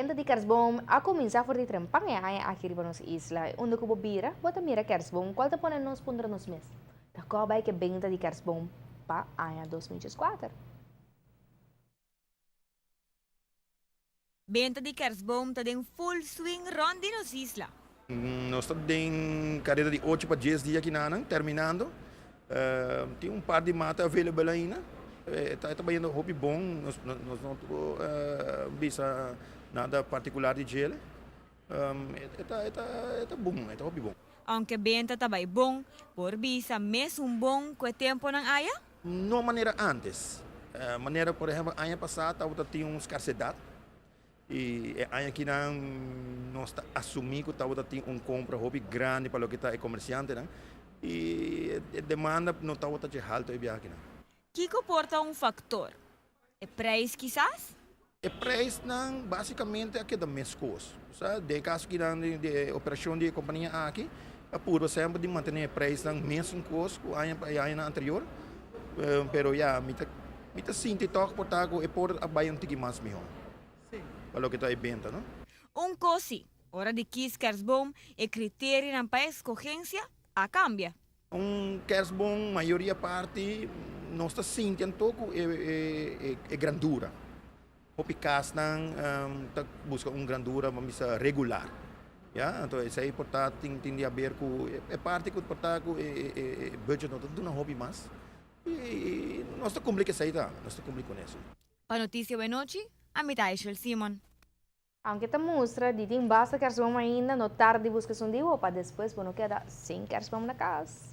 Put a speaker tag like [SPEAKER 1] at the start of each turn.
[SPEAKER 1] Benta di kerstboom a kuminsá for di trempan e aña aki riba nos isla. I unda ku bo bira, bo ta mira kerstboom, kual ta pone nos puntra nos mes, Ta kò bai ke benta di kerstboom pa aña 2004?
[SPEAKER 2] Benta di kerstboom ta den full swing rond di nos isla.
[SPEAKER 3] Nos ta den kareda di ocho pa dies dia kinanan, terminando. Tin un par di mata available ainda. E ta bayendo hopi bon. Nos no por bisa nada particular di djele. E ta bon, e ta hopi bon.
[SPEAKER 2] Aunke benta ta bai bon, por bisa mesun bon ku e temponan aya?
[SPEAKER 3] No manera antes. Manera por ehempel aña pasá tabata tin un skarsedat. I e aña akinan nos ta asumí ku tabata tin un kompra hopi grandi pa loke ta e komersiantenan i e demanda no tabata dje haltu e biaha akinan.
[SPEAKER 2] Kiko por ta un faktor? E preis kisas?
[SPEAKER 3] E preisnan basikamente a keda meskos. Sa, den e kaso akinan di e operashon di e kompania aki a purba semper di mantené e preisnan mesun kos ku aña e añanan anterior, pero ya mi ta Mi ta sinti tòg por ta ku e por a bai un tiki mas mihó pa loke ta e benta, no?
[SPEAKER 2] Un kos si, ora di kis kersboom e kriterionan pa eskogensia a kambia.
[SPEAKER 3] Un kersboom mayoria parti nos ta sinti anto ku e grandura. Hopi kasnan ta buska un grandura ban bisa regular, ya. Anto esei por ta tin di haber ku e parti ku por ta ku e budget no ta duna hopi mas. I nos ta kumpli ku esei ta, nos ta kumpli kuné si.
[SPEAKER 2] Pa Noticia Wenochi, ami ta Aishel Simon.
[SPEAKER 1] Aunke ta mustra di tin basta kersboom ainda, no tarda di buska esun di bo pa despues bo no keda sin kersboom na kas.